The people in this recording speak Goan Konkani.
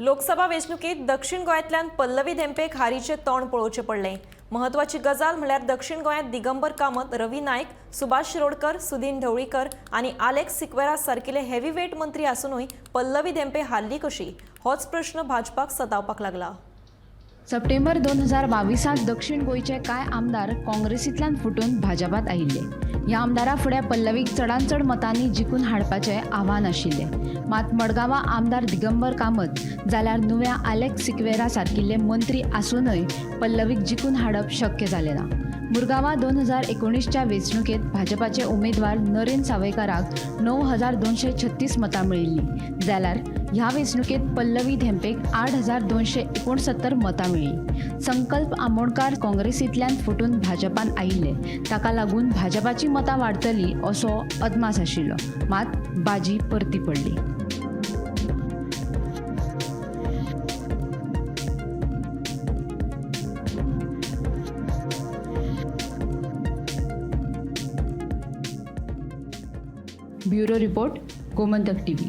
लोकसभा वेंचणुकेंत दक्षिण गोंयांतल्यान पल्लवी धेंपेक हारीचें तोंड पळोवचें पडलें. म्हत्वाची गजाल म्हळ्यार दक्षिण गोंयांत दिगंबर कामत, रवी नायक, सुभाष शिरोडकर, सुदीन ढवळीकर आनी आलेक्स सिक्वेरा सारकिले हेवीवेट मंत्री आसुनूय पल्लवी धेंपे हारली कशी, होच प्रश्न भाजपाक सतावपाक लागला. सप्टेंबर 2022 दक्षिण गोंयचे कांय आमदार काँग्रेसींतल्यान फुटून भाजपांत आयिल्ले. ह्या आमदारा फुडें पल्लवीक चडांत चड मतांनी जिखून हाडपाचें आव्हान आशिल्लें. मात मडगांवां आमदार दिगंबर कामत जाल्यार नुव्या आलेक्स सिक्वेरा सारकिल्ले मंत्री आसूनय पल्लवीक जिखून हाडप शक्य जालें ना. मुरगांवां 2019च्या वेंचणुकेंत भाजपाचे उमेदवार नरेन सावयकाराक 9236 मतां मेळिल्लीं, जाल्यार ह्या वेंचणुकेंत पल्लवी धेंपेक 8269 मतां मेळ्ळीं. संकल्प आमोणकार काँग्रेसींतल्यान फुटून भाजपान आयिल्ले, ताका लागून भाजपाची मतां वाडटलीं असो अदमास आशिल्लो. मात बाजी परती पडली. Bureau report, Gomantak TV.